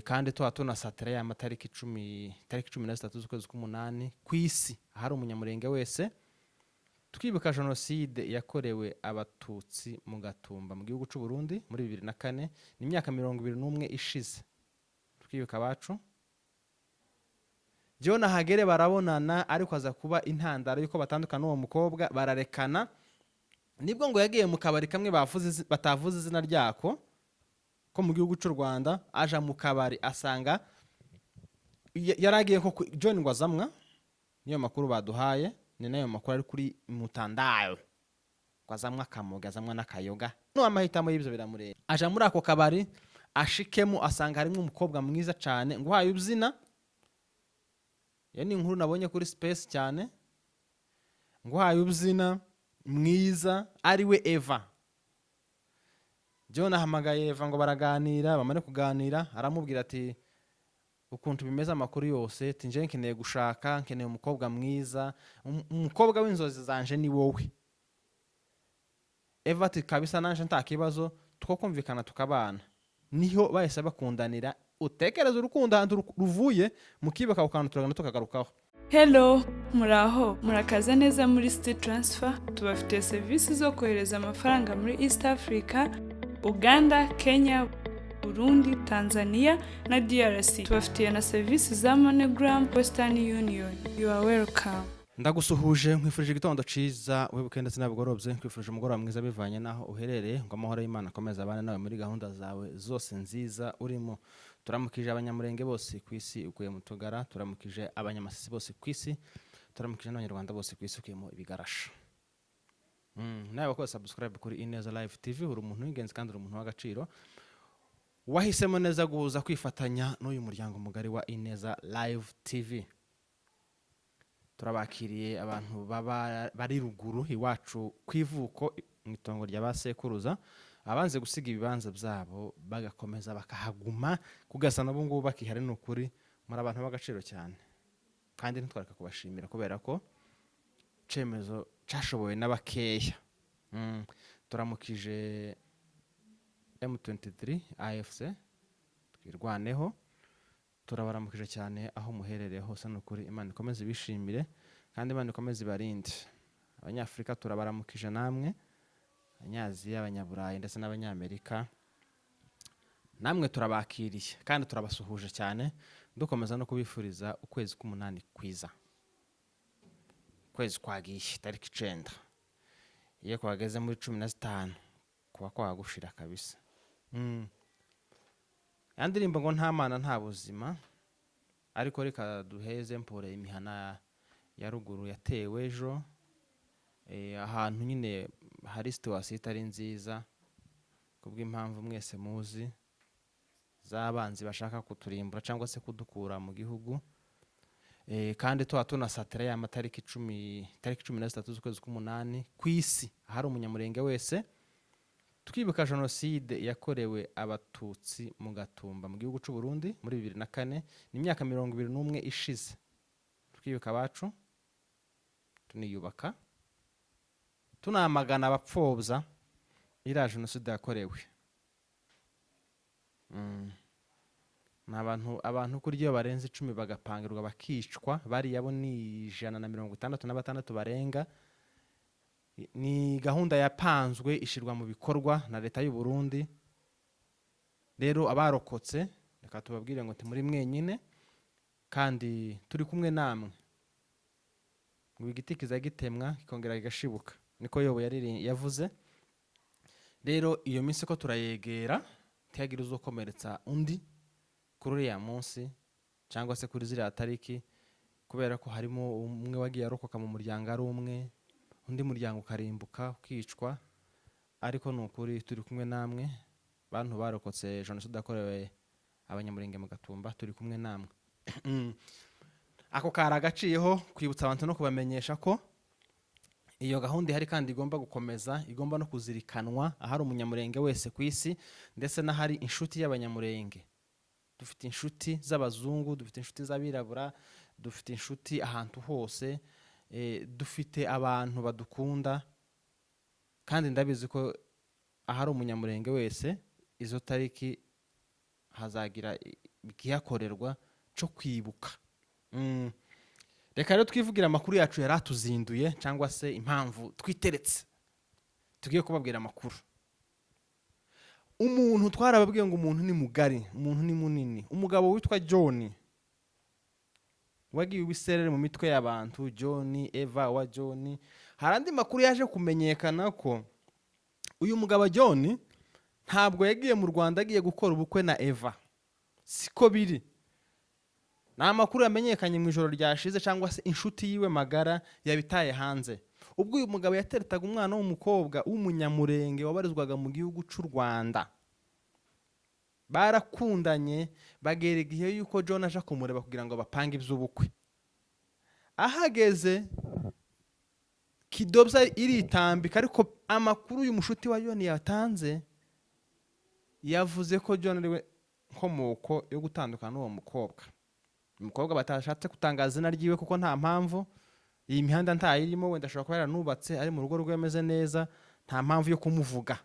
Kandi tuba tunasatira ya matariki 10, tariki 13 z'ukwezi k'umunani ku isi, ahari umunyamurenge wese, twibuka jenoside yakorewe Abatutsi mu Gatumba mu gihugu cy'u Burundi muri 2004. Ni imyaka 21 ishize. Twibuka abacu. John ahagere barabonana, ariko aza kuba intandaro y'uko batandukana n'uwo mukobwa, bararekana. Nibwo ngo yagiye mu kabari kamwe batavuze izina ryako ko mu gihugu cy'u Rwanda. Aja mu kabari asanga yari agiye ko John ngo azamwa, niyo makuru baduhaye, ni nayo makuru ari kuri mutandayo, ngo azamwa akamoga, azamwa n'akayoga, no amahitamo y'ibyo biramureba. Aja muri ako kabari, ashikemo asanga harimo umukobwa mwiza cyane ngo uhaye ubyina. Iyo ni inkuru nabonye kuri space cyane, ngo uhaye ubyina mwiza ari we Eva. John ahamagaye Eva ngo baraganira. Bamare kuganira, aramubwira ati: "Ukuntu bimeze, amakuru yose, ati nje nkeneye gushaka, nkeneye umukobwa mwiza, umukobwa w'inzozi zanje ni wowe." Eva ati: "Kabisa, nanje nta kibazo, twokumvikana tukabana." Niho bahise bakundanira. Utekereza urukundo ahantu ruvuye mukibuka ako kantu, turagana tukagarukaho. Hello, muraho, murakaza neza muri City Transfer. Tubafitiye serivisi zo kohereza amafaranga muri East Africa, Uganda, Kenya, Burundi, Tanzania na DRC. Tubafitiye na serivisi za MoneyGram, Western Union. You are welcome. Ndagusuhuje, nkwifurije igitondo ciza, wibuke ndetse n'abugorobye, nkwifurije umugoroba mwiza bivanye n'aho uherereye, ngo amahoro y'Imana akomeze abane nawe muri gahunda zawe zose nziza urimo. Turamukije Abanyamurenge bose ku isi ukuye mu tugara, turamukije Abanyamasisi bose ku isi, turamukije n'Abanyarwanda bose ku isi ukuyemo ibigarasha. Nawe wakoze subscribe kuri Ineza Live TV, uri umuntu w'ingenzi kandi uri umuntu w'agaciro, wahisemo neza guhuza kwifatanya n'uyu muryango mugari wa Ineza Live TV. Turabakiriye abantu baba bari ruguru iwacu ku ivuko, mu itongo rya ba sekuruza, abanze gusiga ibibanza byabo bagakomeza bakahaguma kugeza n'ubu ngubu bakihari. Ni ukuri muri abantu b'agaciro cyane, kandi ntitwareka kubashimira kubera ko icyemezo cyashobowe n'abakeya. Turamukije M23 AFC, Twirwaneho, turabaramukije cyane aho muherereye hose. Ni ukuri Imana ikomeze ibishimire kandi Imana ikomeze ibarinde. Abanyafurika turabaramukije namwe, Abanyaziya, Abanyaburayi ndetse n'Abanyamerika, namwe turabakiriye kandi turabasuhuje cyane, dukomeza no kubifuriza ukwezi k'umunani kwiza. Ukwezi kwagiye tariki 9, iyo kwageze muri 15 kuba kwagushira kabisa. Ya ndirimbo ngo "Nta mana nta buzima", ariko reka duheze mpore imihana ya ruguru yatewe ejo, ahantu nyine hari situation itari nziza kubw'impamvu mwese muzi z'abanzi bashaka kuturimbura cyangwa se kudukura mu gihugu. Kandi tuba tunasatira ya matariki 10, tariki 13 z'ukwezi k'umunani ku isi, ahari umunyamurenge wese, twibuka jenoside yakorewe Abatutsi mu Gatumba mu gihugu cy'u Burundi muri 2004. Ni imyaka 21 ishize. Twibuka abacu, tuniyubaka, tunamagana abapfobya iriya jenoside yakorewe. Ni abantu kurya iyo barenze 10 bagapangirwa bakicwa, bariya bo ni 166 barenga. Ni gahunda yapanzwe ishyirwa mu bikorwa na leta y'u Burundi. Rero abarokotse, reka tubabwire ngo ntimuri mwenyine kandi turi kumwe namwe. Ngo igiti kiza gitemwa kikongera kigashibuka, niko Yobu yavuze. Rero iyo minsi ko turayegera, ntihagire uzokomeretsa undi kuri uriya munsi cyangwa se kuri ziriya tariki, kubera ko harimo umwe wagiye arokoka mu muryango ari umwe, undi muryango ukarimbuka ukicwa. Ariko ni ukuri turi kumwe namwe, bantu barokotse jenoside yakorewe Abanyamurenge mu Gatumba, turi kumwe namwe. Ako kari agaciyeho kwibutsa abantu no kubamenyesha ko iyo gahunda ihari kandi igomba gukomeza, igomba no kuzirikanwa ahari umunyamurenge wese ku isi, ndetse n'ahari inshuti y'Abanyamurenge. Dufite inshuti z'abazungu, dufite inshuti z'abirabura, dufite inshuti ahantu hose, dufite abantu badukunda, kandi ndabizi ko ahari umunyamurenge wese izo tariki Hazagira ikihakorerwa cyo kwibuka. Reka rero twivugire amakuru yacu yari atuzinduye, cyangwa se impamvu twiteretse tugiye kubabwira amakuru. Umuntu twarababwiye ngo umuntu ni mugari, umuntu ni munini. Umugabo witwa John wagiye ibiserere mu mitwe y'abantu, John Eva wa John. Hari andi makuru yaje kumenyekana ko uyu mugabo John ntabwo yagiye mu Rwanda agiye gukora ubukwe na Eva, siko biri. Ni amakuru yamenyekanye mu ijoro ryashize, cyangwa se inshuti yiwe magara yabitaye hanze, ubwo uyu mugabo yateretaga umwana w'umukobwa w'Umunyamurenge wabarizwaga mu gihugu cy'u Rwanda. Barakundanye, bagera igihe yuko John aje kumureba kugira ngo bapange iby'ubukwe. Ahageze kidobya iritambika, ariko amakuru uyu mushuti wa John yatanze, yavuze ko John ariwe nkomoko yo gutandukana n'uwo mukobwa. Umukobwa batashatse gutangaza izina ryiwe kuko nta mpamvu, iyi mihanda ntayirimo, wenda ashobora kuba yaranubatse, ari mu rugo rwe ameze neza, nta mpamvu yo kumuvuga.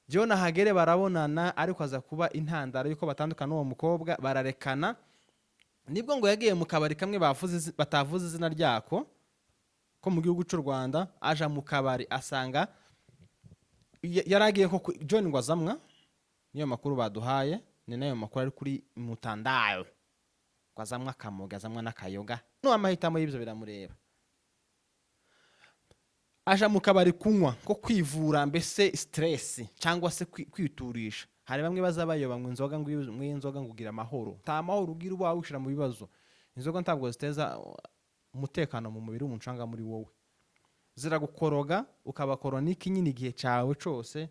John ahagere barabonana, ariko aza kuba intandaro y'uko batandukana n'uwo mukobwa, bararekana. Nibwo ngo yagiye mu kabari kamwe batavuze izina ryako ko mu gihugu cy'u Rwanda. Aja mu kabari asanga yari agiye ko John ngo azamwa, niyo makuru baduhaye, ni nayo makuru ari kuri mutandayo, ngo azamwa akamoga, azamwa n'akayoga, no amahitamo y'ibyo biramureba. Aja mu kabari kunywa ko kwivura mbese stress, cyangwa se kwiturisha. Hari bamwe baza bayoba ngo inzoga, ngo iyo unyweye inzoga ngo ugira amahoro. Nta mahoro ugira, uba wishira mu bibazo. Inzoga ntabwo ziteza umutekano mu mubiri w'umuntu cyangwa muri wowe, ziragukoroga ukaba chronique nyine igihe cyawe cyose.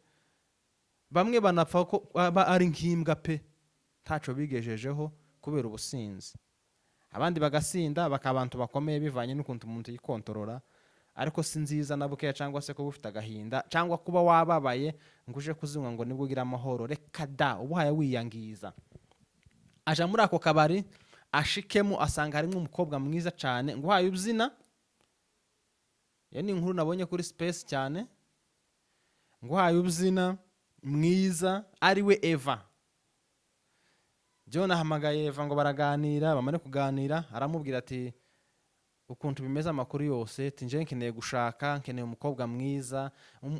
Bamwe banapfa ko baba ari nk'imbwa pe, ntaco bigejejeho kubera ubusinzi. Abandi bagasinda bakaba abantu bakomeye, bivanye n'ukuntu umuntu yikontorora. Ariko si nziza na bukeya, cyangwa se kuba ufite agahinda cyangwa kuba wababaye ngo uje kuzinywa ngo nibwo ugira amahoro. Reka da, uba uhaye wiyangiza. Aja muri ako kabari, ashikemo asanga harimo umukobwa mwiza cyane ngo uhaye ubyina. Iyo ni inkuru nabonye kuri space cyane, ngo uhaye ubyina mwiza ari we Eva. John ahamagaye Eva ngo baraganira. Bamare kuganira, aramubwira ati ukuntu bimeze, amakuru yose, ati nje nkeneye gushaka, nkeneye umukobwa mwiza,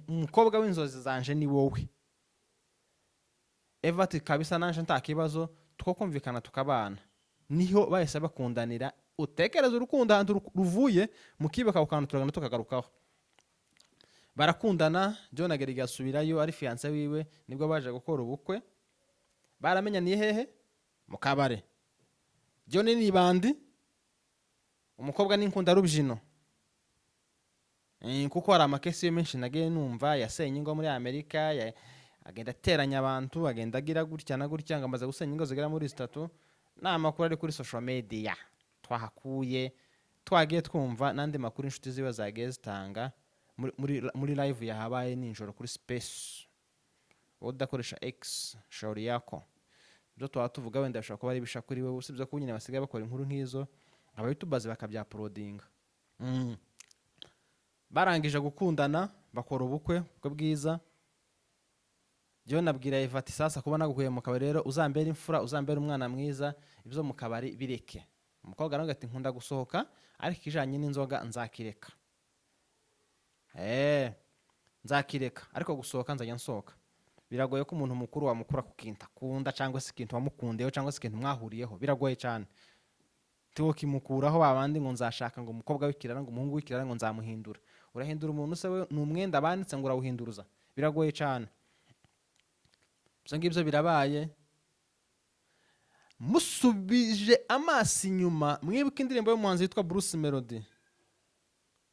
umukobwa w'inzozi zanje ni wowe. Eva ati kabisa, nanje nta kibazo, two kumvikana tukabana. Niho bahise bakundanira. Utekereza urukundo ahantu ruvuye, mukibuka ako kantu, turagana tukagarukaho. Barakundana, John agera igihe asubirayo ari fiancé wiwe, nibwo baje gukora ubukwe. Baramenyaniye hehe? Mu kabare. John ni ibandi, umukobwa ni inkundarubyino. Kuko hari amakesi yo menshi nagiye numva yasenye ingo muri Amerika, agenda ateranya abantu, agenda agira gutya na gutya, ngo amaze gusenya ingo zigera muri zitatu. Ni amakuru ari kuri social media twahakuye, twagiye twumva n'andi makuru inshuti ziwe zagiye zitanga muri live yahabaye nijoro kuri space. Wowe udakoresha X, shauri yako. Ibyo tuba tuvuga wenda bishobora kuba ari ibisha kuri wowe, usibye ko nyine basigaye bakora inkuru nk'izo, abayutubazi bakabyauploadinga. Barangije gukundana, bakora ubukwe, ubukwe bwiza. John abwira Eva ati sasa kuba nagukuye mu kabari rero, uzambere imfura, uzambere umwana mwiza, ibyo mu kabari bireke. Umukobwa aravuga ati nkunda gusohoka, ariko ikijanye n'inzoga nzakireka, nzakireka, ariko gusohoka nzajya nsohoka. Biragoye ko umuntu mukuru wamukura ku kintu akunda, cyangwa se ikintu wamukundeho, cyangwa se ikintu mwahuriyeho, biragoye cyane kimukuraho. Babandi ngo nzashaka ngo umukobwa w'ikirara, ngo umuhungu w'ikirara, ngo nzamuhindura. Urahindura umuntu se? We ni umwenda banditse ngo urawuhinduruza? Biragoye cyane. Ibyo ngibyo birabaye. Musubije amaso inyuma, mwibuke indirimbo y'umuhanzi witwa Bruce Melody,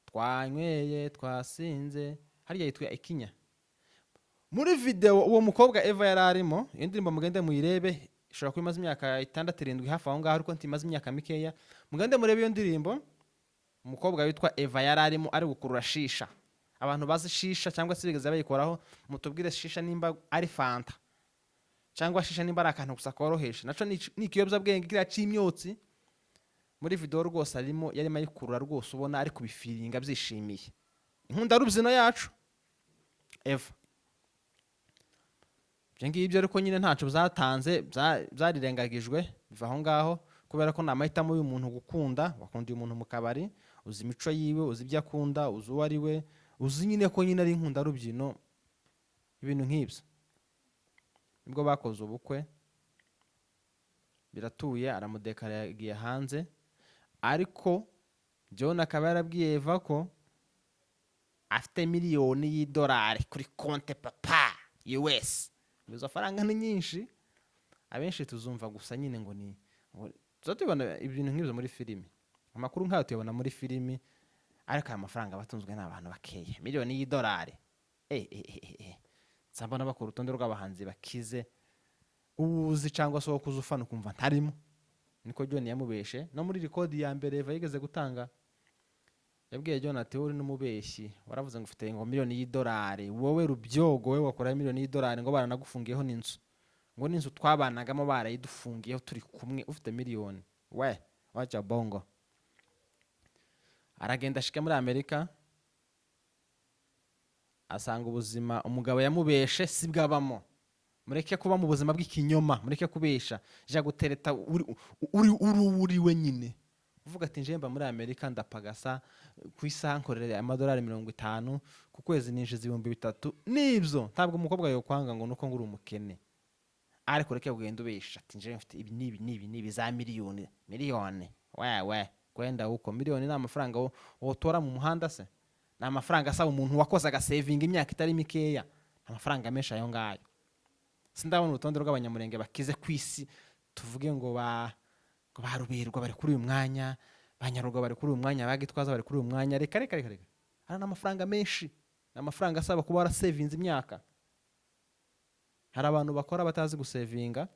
"Twanyweye twasinze", harya yitwa "Ikinya". Muri video uwo mukobwa Eva yari arimo. Iyo ndirimbo mugende muyirebe, ishobora kuba imaze imyaka 6, 7 hafi aho ngaho, ariko ntimaze imyaka mikeya. Mugende murebe iyo ndirimbo, umukobwa witwa Eva yari arimo ari gukurura shisha. Abantu bazi shisha cyangwa se bigeze bayikoraho, mutubwire shisha nimba ari fanta, cyangwa shisha nimba ari akantu gusa koroheje. Naco ni ikiyobyabwenge kiriya c'imyotsi. Muri video rwose arimo, yarimo ayikurura rwose, ubona ari kubifeelinga, abyishimiye. Inkundarubyino yacu Eva. Ibyo ngibyo ariko nyine ntacyo byatanze, byarirengagijwe biva aho ngaho, kubera ko ni amahitamo y'umuntu gukunda. Wakundiye umuntu mu kabari, uzi imico yiwe, uzi ibyo akunda, uzi uwo ari we, uzi nyine ko nyine ari inkundarubyino, ibintu nk'ibyo. Nibwo bakoze ubukwe, biratuye, aramudekara, yagiye hanze. Ariko John akaba yarabwiye Eva ko afite miliyoni y'idolari kuri konte, papa, US. Izo faranga ni nyinshi, abenshi tuzumva gusa nyine ngo ni tuza tubona ibintu nk'ibyo muri filimi, amakuru nk'ayo tuyabona muri filimi. Ariko aya mafaranga aba atunzwe n'abantu bakeya, miliyoni y'idolari. Nzabona bakora urutonde rw'abahanzi bakize uwuzi cyangwa se uwo kuza ufana ukumva ntarimo. Niko John yamubeshe. No muri record ya mbere Eva yigeze gutanga, yabwiye John ati: "Wowe uri n'umubeshyi, waravuze ngo ufite ngo miliyoni y'idolari. Wowe rubyogo, wowe wakora miliyoni y'idolari ngo baranagufungiyeho n'inzu, ngo n'inzu twabanagamo barayidufungiyeho turi kumwe, ufite miliyoni we, wacha bongo." Aragenda ashika muri Amerika, asanga ubuzima umugabo yamubeshe si bwabamo. Mureke kuba mu buzima bw'ikinyoma, mureke kubesha. Jya gutereta uri uri uri uri we nyine, uvuga ati: "Njemba muri Amerika, ndapagasa, ku isaha nkorera amadolari 50, ku kwezi ninjiza 3000." Nibyo, ntabwo umukobwa yokwanga ngo nuko ngo uri umukene, ariko ureke kugenda ubesha ati: "Njewe mfite ibi n'ibi n'ibi n'ibi, za miliyoni miliyoni." Wewe kwenda uko miliyoni ni amafaranga wotora mu muhanda se? Ni amafaranga asaba umuntu wakoze agasevinga imyaka itari mikeya, ni amafaranga menshi ayo ngayo. Sindabona urutonde rw'Abanyamurenge bakize ku isi, tuvuge ngo ba Ruberwa bari kuri uyu mwanya, ba Nyaruga bari kuri uyu mwanya, ba Gitwaza bari kuri uyu mwanya. Reka reka reka reka, hari n'amafaranga menshi, ni amafaranga asaba kuba warasevinze imyaka. Hari abantu bakora batazi gusevinga,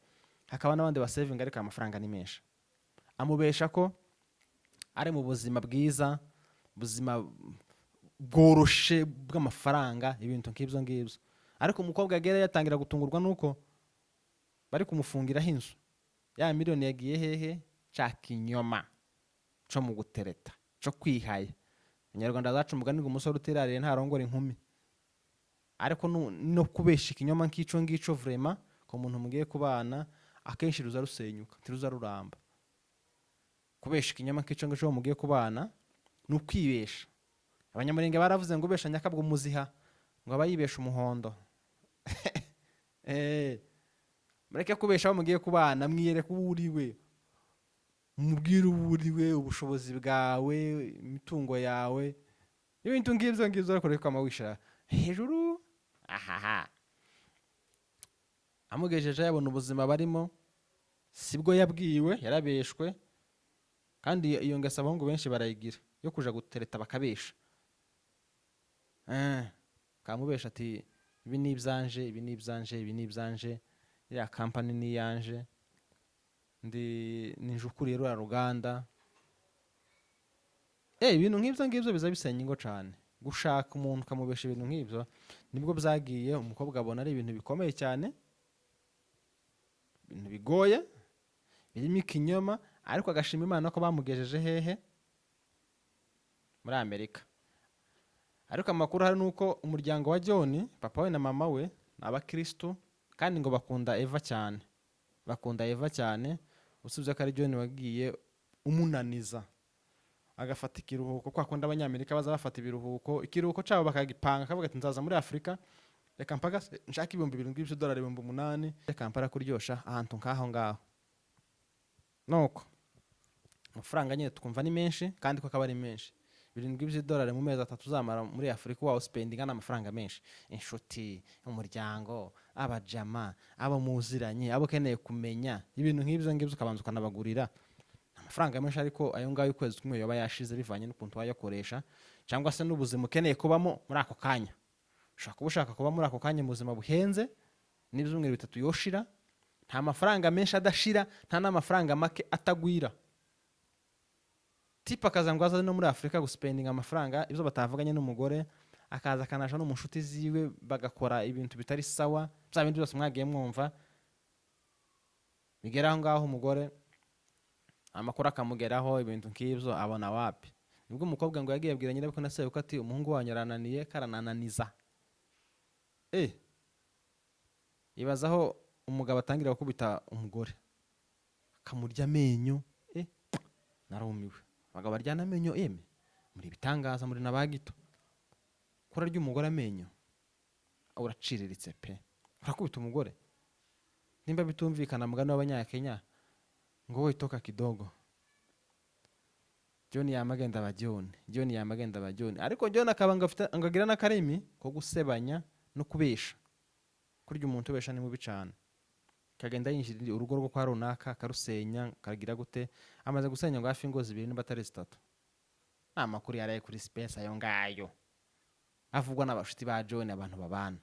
hakaba n'abandi basevinga, ariko aya mafaranga ni menshi. Amubesha ko ari mu buzima bwiza, ubuzima bworoshe bw'amafaranga, ibintu nk'ibyo ngibyo. Ariko umukobwa yagera yatangira gutungurwa nuko bari kumufungiraho inzu. Ya miliyoni yagiye hehe? Ca kinyoma co mu gutereta, co kwihaya. Abanyarwanda zacu umugani ngo umusore utirariye ntarongora inkumi. Ariko no kubesha ikinyoma nk'ico ngico, vraiment, ku muntu mugiye kubana, akenshi ruza rusenyuka, ntiruza ruramba. Kubesha ikinyoma nk'ico ngico mugiye kubana ni ukwibesha. Abanyamurenge baravuze ngo ubesha nyakabwa umuziha, ngo aba yibesha umuhondo. Mureke kubesha abo mugiye kubana, mwiyereke uwo uriwe, mubwire uwo uriwe, ubushobozi bwawe, imitungo yawe, ibintu ngibyo ngibyo. Ariko reka wishira hejuru ahaha. Amugejeje yabona ubuzima barimo sibwo yabwiwe, yarabeshwe. Kandi iyo ngeso abahungu benshi barayigira yo kuja gutereta bakabesha. Kamubesha ati: "Ibi ni ibyanje, ibi ni ibyanje, ibi ni ibyanje, iriya kampani ni iyanje, ndi nije ukuriye ruriya ruganda." Ibintu nk'ibyo ngibyo biza bisenya ingo cyane. Gushaka umuntu ukamubesha ibintu nk'ibyo, nibwo byagiye. Umukobwa abona ari ibintu bikomeye cyane, ibintu bigoye birimo ikinyoma. Ariko agashima Imana ko bamugejeje hehe? Muri Amerika. Ariko amakuru hari nuko umuryango wa John, papa we na mama we, ni abakirisitu, kandi ngo bakunda Eva cyane, bakunda Eva cyane. Usibye ko ari John wagiye umunaniza, agafata ikiruhuko kwa kundi Abanyamerika baza bafata ibiruhuko, ikiruhuko cyabo bakagipanga, akavuga ati: "Nzaza muri Afurika, reka mpaga nshake 7000 by'idolari, 8000, reka mpara kuryosha ahantu nk'aho ngaho." Nuko amafaranga nyine tukumva ni menshi, kandi ko akaba ari menshi. 7 by'idolari mu mezi 3 uzamara muri Afurika wawe spendinga ni amafaranga menshi. Inshuti, umuryango, abajama, abo muziranye, abo ukeneye kumenya, ibintu nk'ibyo ngibyo, ukabanza ukanabagurira, amafaranga menshi. Ariko ayo ngayo ukwezi kumwe yaba yashize, bivanye n'ukuntu wayakoresha cyangwa se n'ubuzima ukeneye kubamo muri ako kanya. Ushobora kuba ushaka kuba muri ako kanya mu buzima buhenze, n'ibyumweru 3 yoshira. Nta mafaranga menshi adashira, nta n'amafaranga make atagwira. Tipe akaza ngo aze no muri Afurika gusipendinga amafaranga, ibyo batavuganye n'umugore, akaza akanaja no mu nshuti ziwe, bagakora ibintu bitari sawa, bya bindi byose mwagiye mwumva. Bigera aho ngaho umugore amakuru akamugeraho, ibintu nk'ibyo, abona wapi. Nibwo umukobwa ngo yagiye abwira nyirabukwe na sebukwe ati: "Umuhungu wanyu arananiye, karanananiza." Ibazaho umugabo atangira gukubita umugore akamurya amenyo. Narumiwe. Abagabo baryana amenyo, yeme muri ibitangaza, muri na ba gito. Kurarya umugore amenyo, uraciriritse pe. Urakubita umugore nimba bitumvikana. Mugani w'Abanyakenya ngo "we toka kidogo". John yamagenda aba John, John yamagenda aba John, ariko John akaba ngo afite, ngo agira n'akarimi ko gusebanya no kubesha. Kurya umuntu ubesha ni mubi cyane. Kagenda yinjira urugo rwo kwa runaka akarusenya, kagira gute. Amaze gusenya ngo hafi ingo zibiri niba atari zitatu. Nta makuru yaraye kuri space ayo ngayo avugwa n'abashuti ba John, abantu babana.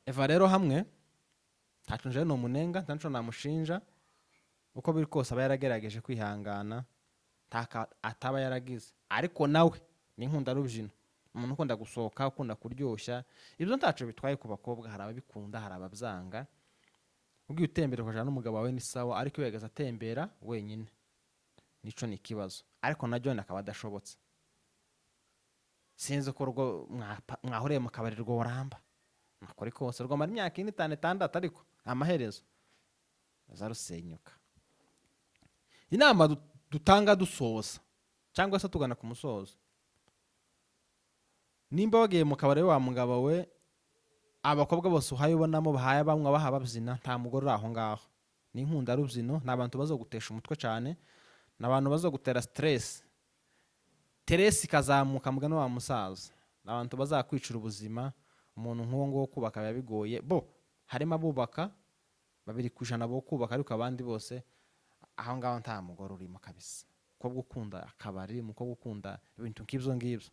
Eva rero hamwe ntaco njewe nomunenga, ntaco namushinja. Uko biri kose aba yaragerageje kwihangana, ntaka ataba yaragize. Ariko nawe ni inkundarubyino, umuntu ukunda gusohoka, ukunda kuryoshya. Ibyo ntaco bitwaye ku bakobwa, hari ababikunda, hari ababyanga. Ugiye utembera ukajana n'umugabo wawe ni sawa, ariko iyo yageze atembera wenyine nico ni ikibazo. Ariko na John akaba adashobotse. Sinzi uko urwo mwahuriye mu kabari rworamba. Nakora kose rwamara imyaka 4, 5, 6, ariko amaherezo azarusenyuka. Inama dutanga dusoza cyangwa se tugana ku musozo: nimba wagiye mu kabari wa mugabo we, abakobwa bose uhaye ubonamo bahaye bamwe baha babyina, nta mugore uri aho ngaho, ni inkundarubyino, ni abantu bazogutesha umutwe cyane, ni abantu bazogutera stress, teresi ikazamuka mugani wa musaza, ni abantu bazakwicira ubuzima. Umuntu nk'uwo nguwo kubaka biba bigoye. Bo harimo abubaka 2% bo kubaka, ariko abandi bose aho ngaho nta mugore urimo kabisa. Umukobwa ukunda akabari, umukobwa ukunda ibintu nk'ibyo ngibyo,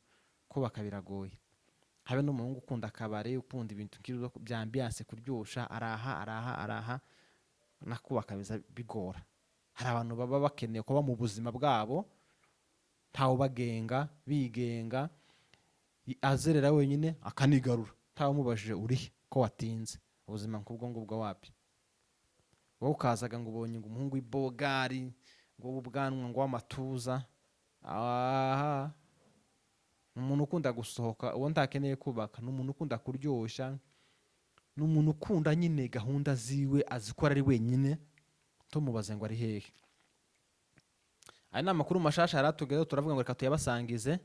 kubaka biragoye. Habe n'umuhungu ukunda akabari, ukunda ibintu nk'ibyo bya ambiance, kuryosha, araha araha araha, na kubaka biza bigora. Hari abantu baba bakeneye kuba mu buzima bwabo ntawubagenga, bigenga, azerera wenyine akanigarura, ntawumubajije urihe ko watinze. Ubuzima nk'ubwo ngubwo wapi. Wowe ukazaga ngo ubonye ngo umuhungu w'ibogari, ngo w'ubwanwa, ngo w'amatuza. Aha ni umuntu ukunda gusohoka, uwo ntakeneye kubaka. Ni umuntu ukunda kuryoshya, ni umuntu ukunda nyine gahunda ziwe azikora ari wenyine, tumubaze ngo ari hehe. Aya ni amakuru mashasha yari atugezeho, turavuga ngo reka tuyabasangize.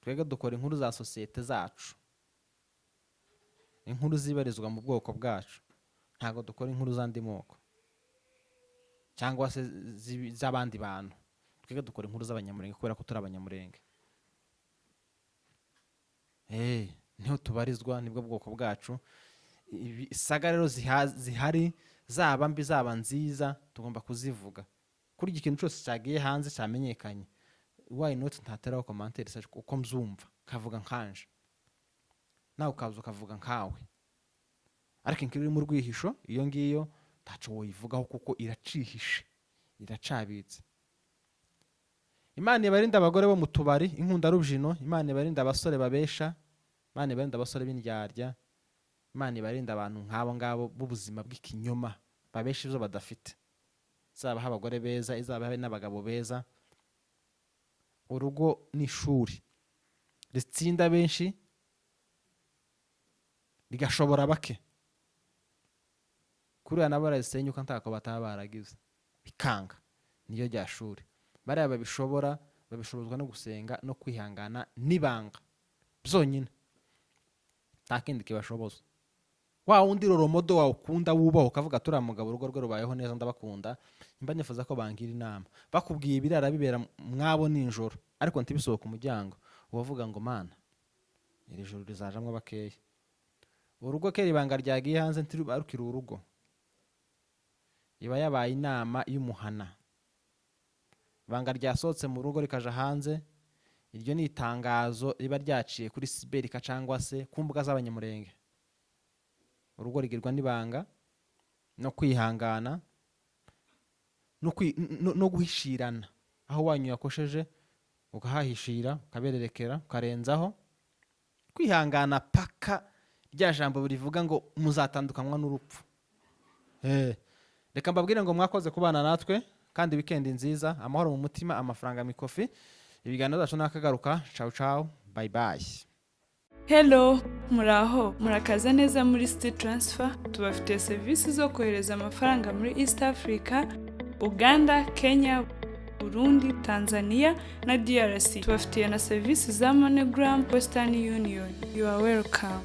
Twebwe dukora inkuru za sosiyete zacu, inkuru zibarizwa mu bwoko bwacu. Ntabwo dukora inkuru z'andi moko cyangwa se z'abandi bantu. Twebwe dukora inkuru z'Abanyamurenge kubera ko turi Abanyamurenge. Niho tubarizwa, nibwo bwoko bwacu. Saga rero zihari, zaba mbi zaba nziza, tugomba kuzivuga. Kuri ikintu cyose cyagiye hanze cyamenyekanye, why not ntateraho commentaire se uko mzumva, kavuga nkanje, nawe ukaza ukavuga nkawe. Ariko inkuru iri mu rwihisho, iyo ngiyo ntaco woyivugaho kuko iracihishe, iracabitse. Imana ibarinde abagore bo mu tubari, inkundarubyino. Imana ibarinde abasore babesha. Imana ibarinde abasore b'indyarya. Imana ibarinde abantu nk'abo ngabo b'ubuzima bw'ikinyoma, babesha ibyo badafite. Izabaha abagore beza, izabahe n'abagabo beza. Urugo ni ishuri ritsinda benshi, rigashobora bake. Kuriya nabo barazisenyuka ntako bataba baragize bikanga. Niyo rya shuri bariya babishobora, babishobozwa no gusenga no kwihangana n'ibanga byonyine, nta kindi kibashoboza. Wa wundi role model wawe ukunda, wubaha, ukavuga turiya mugabo urugo rwe rubayeho neza, ndabakunda, mba nifuza ko bangira inama. Bakubwiye ibirara bibera mwabo nijoro ariko ntibisohoke umuryango, ubavuga ngo "Mana, iri joro rizajamwo bakeya." Urugo kera ibanga ryagiye hanze ntiruba rukiri urugo, iba yabaye inama y'umuhana. Ibanga ryasohotse mu rugo rikaja hanze, iryo ni itangazo riba ryaciye kuri siberika cyangwa se ku mbuga z'Abanyamurenge. Urugo rigirwa n'ibanga no kwihangana no guhishirana. Aho wanyu yakosheje ukahahishira, ukabererekera, ukarenzaho kwihangana paka rya jambo rivuga ngo muzatandukanywa n'urupfu. Reka mbabwire ngo mwakoze kubana natwe, kandi wikendi nziza, amahoro mu mutima, amafaranga mikofi. Ibiganiro byacu nakagaruka. Ciao ciao, bye bye. Hello, muraho, murakaza neza muri City Transfer. Tubafitiye serivisi zo kohereza amafaranga muri East Africa, Uganda, Kenya, Burundi, Tanzania na DRC. Tubafitiye na serivisi za MoneyGram, Western Union. You are welcome.